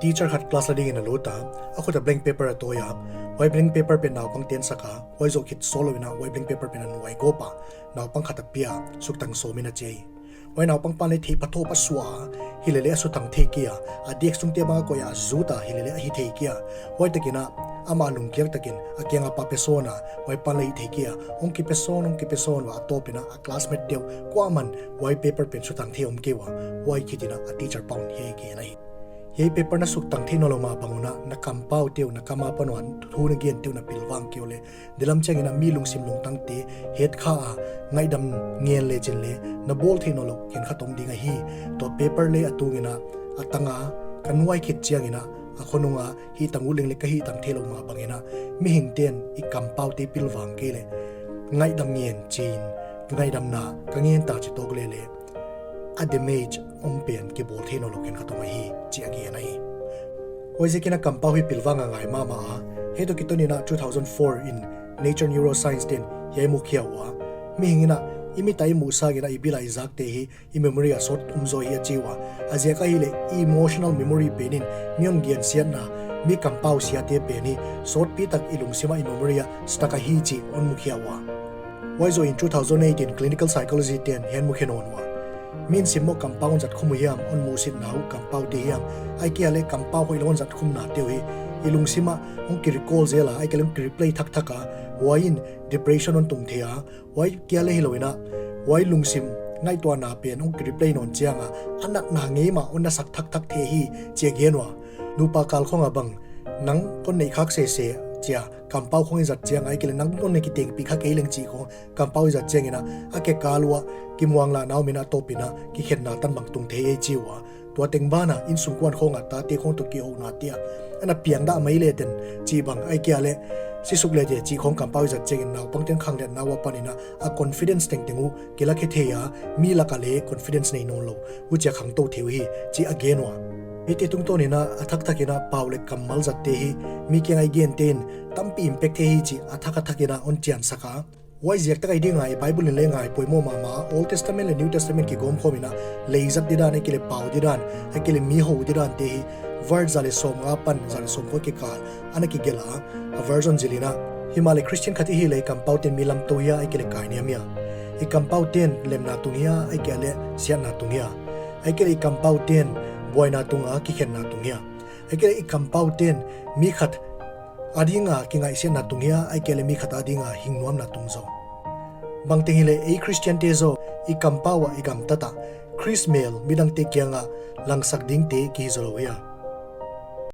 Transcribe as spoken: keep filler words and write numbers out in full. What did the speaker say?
Teacher khat class la dingin a lut a, a khut a blank paper a tawi a, huai blank paper pen naupangte'n sak a, huai zoh khit sawtlou in a huai blank paper pen a nuai gawp a, naupang khat a pia, suktang sawm in a chi. Huai naupang pa'n leh theih phatawp a suah a, hileleh a suktang thei kei a, a desk sungte bang a koih a zut a, hileleh a hi thei kei a. Huai tak in a, amah lungkiak tak in, a kiang a pa pe sawn a, huai pa'n leh hi thei kei a, hong kipe sawn, hong kipe sawn ua, a tawp in a, a classmate deuh kuaman huai paper pen suktang thei om kei ua, huai khit in a, a teacher pa'n hiai gen ahi. Hiai paper na suktang thei nawnlou mah bang un a, na kampaute uh, na kam apan uah thu na gente uh na pilvang kei uleh, delam chiang in a mi lungsim lungtangte het kha a, ngaihdam ngen lechin leh, na bawl theih nawnlouh khenkhat om ding ahi. Tua paper leh a tung in a, a tang a, ka nuai khit chiang in a, a khonung a hihtang ut leng leh ka hihtang theilou mah bang in a, mihingte'n i kampaute pilvang kei leh, ngaihdam ngen chi'n, ngaihdamna ka ngen ta chi tawk leh leh, a damage om pen kibawl thei nawnlouh khenkhat om ahi, chi a gen ahi. Huaiziakin a kampau hi pilvang a ngai mahmah a, hiai toh kiton in a two thousand four in Nature Neuroscience te'n hiai mukhia ua, mihing in a, i mit a i muh sang in a i bil a i zakte hi, i memory a sawt um zaw hi a chi ua. A ziak ahihleh, i emotional memory pen in, mi hon gensiatna, mi kampau siate pen hi, sawtpi tak i lungsim a i memory a stuck ahi chih hon mukhia ua. Huai zoh in two thousand eight in clinical psychology te'n hiai mukhe nawn ua. Mi'n simmoh kampau hon zat khum uh hiam, hon muhsitna uh kampaute hiam, ahihkeileh kampau hoihlou hon zat khumnate uh hi, i lungsim ah hong ki recall zel a, ahihkeileh hong ki replay thakthak a, huai in depression hon tung thei a, huai kia leh hilou in a, huai lungsim ngaihtuahna pen hong ki replay nawn chiang a, a natna ngei mah hon na sak thakthak thei hi, chi a gen ua. Nupa kal khong a bang, nang kon neih khak sese, chi a, kampau khong i zat chiang a, ahihkeileh nang kon na kitengpih kha kei leng chih khong, kampau i zat chiang in a, a kekal uah kimuanglahna om in a, a tawp in a kikhenna tan bang tung thei hi chi ua. Tua teng ban a, innsungkuan khong a tate khong toh kihounate ah, ana piangdah mai leh ten, chih bang, ahihkeileh si suk leh te chih khong kampau i zat chiang in naupangte'n khangliatna ua pan in a, a confidence tengteng uh kila khe thei a, mi lak a leh confidence nei nawnlou, huchia khangtou thei uhi, chi a gen ua. Hiaite tungtawn in a, a thakthak in a pau leh kammal zatte hi, mi kiang a i gente'n tampi impact thei hi chih a thak a thak in a hon chiansak a. Huaiziak tak ahi ding a, i Bible in leh ngai poimoh mahmah, Old Testament leh New Testament kigawmkhawm in a, lei zat didan, ahihkeileh pau didan, ahihkeileh mi hou didante hi, verse za leh sawmnga apan za leh sawmkua kikal ana kigelh a, a version zil in a. Himahleh Christian khat i hih leh i kampaute'n mi lamtou hia, ahihkeileh kainiam hia? I kampaute'n lemna tung hia, ahihkeileh siatna tung hia? Ahihkeileh i kampaute'n buaina tung a, kikhenna tung hia? Ahihkeileh i kampaute'n mi khat ading a kingaihsiatna tung hia, ahihkeileh mi khat ading a hingnuamna tung zaw? Bangteng hileh ei Christiante zaw, i kampau ah i gamtat a, Khrist mel midangte kiang a langsak dingte kihi zaw lou hia?